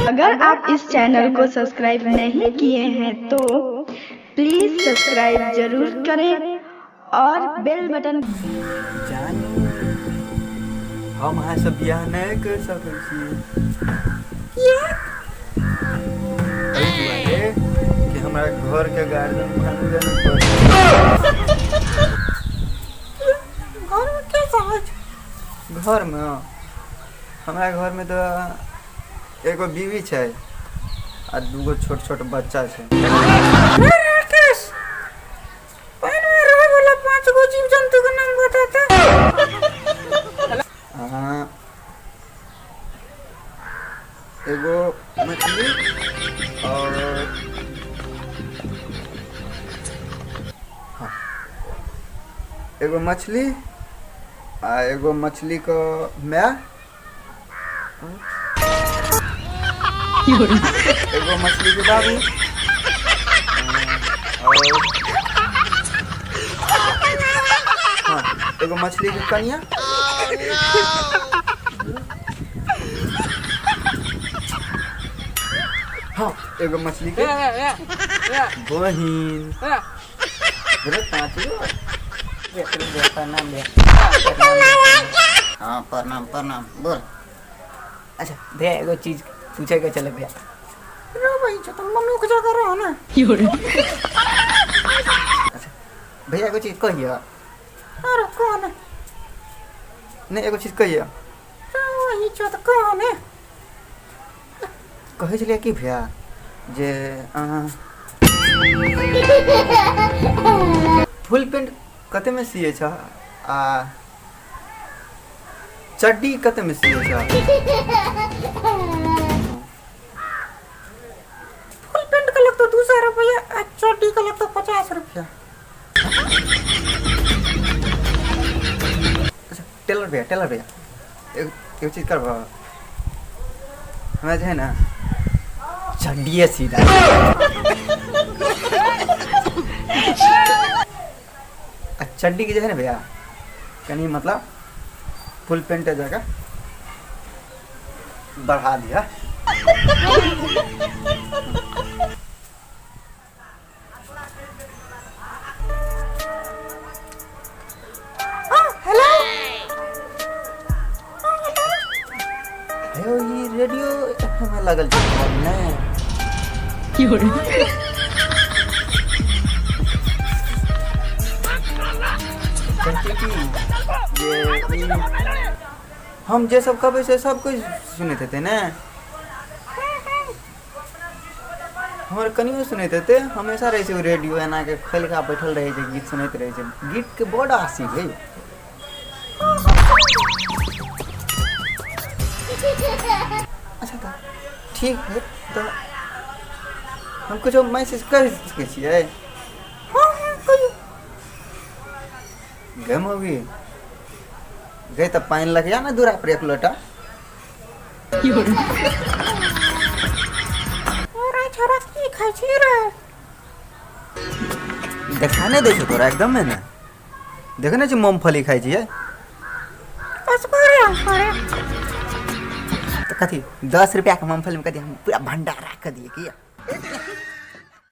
अगर आप इस चैनल को सब्सक्राइब नहीं किए हैं तो प्लीज़ सब्सक्राइब जरूर करें और बेल बटन। जानू, हम अहाँ से बियाह नहि कर सकै छी एहि दुआरे कि हमरा घर के गार्जियन मानबे नहि करत। घर में के सब अछि? घरमे, हमरा घरमे तऽ एगो बीवी छै आ दूगो छोट छोट बच्चा छै। हे राकेश, पानि में रहै वाला पांच गो जीव जंतु के नाम बता तऽ। हाँ, एगो मछली और हाँ, एगो मछली आ एगो मछलीके माय, एगो मछलीके बाबू और हाँ, एगो मछलीके कनिया। हाँ, एगो मछलीके बहिन। बोले पाँच गो। प्रणाम भैया। हाँ, प्रणाम प्रणाम, बोल। अच्छा भैया, एगो चीज पूछे के चले भैया। रे भाई, जो तुम मम्मी के जगह रहो ना। अच्छा भैया, एगो चीज कहिए। अरे कौन? नहीं, एगो चीज कहिए। वही छो तो कौन है? कहै छलियै कि भैया जे अहाँ फुल पेंट कतेमे सियै छ आ चड्डी कतेमे सियै छ? फुल पेंट का लगता 200 रुपया आ चड्डी का लगता 50 रुपया। अच्छा टेलर भैया, टेलर भैया, एगो एगो चीज करबह? हमरा जे है ने चड्डिए सीधा आ चड्डी के जे है ने भैया, कनि मतलब फुल पेंट जगह बढ़ा दिया। हेलो। हे, ई रेडियो एफएम में लगल छै नहि? कहै की जे ई हम जे सब कहबै से सब कुछ सुनैत हेतै ने? हमर कनियो सुनैत हेतै। हमेशा रहै छै ओ रेडियो एना के खोलि कऽ बैठल रहै छै, गीत सुनैत रहै छै। गीतके बड आशिक है। अच्छा तऽ ठीक है, तऽ हम कुछो मैसेज करि सकै छियै? हाँ हाँ, कहियो। गे मौगी गे, तऽ पानि लगिया ने दूरा पर एक लोटा। अरे छोरा, की खाइ छी रे? देखा नहि दै छौ तोरा एकदम ने? देखै नहि छी, मूँगफली खाइ छियै। असगरे असगरे। तऽ कथी 10 रुपैआके मूँगफलीमे कथी हम पूरा भंडारा कऽ दियै की?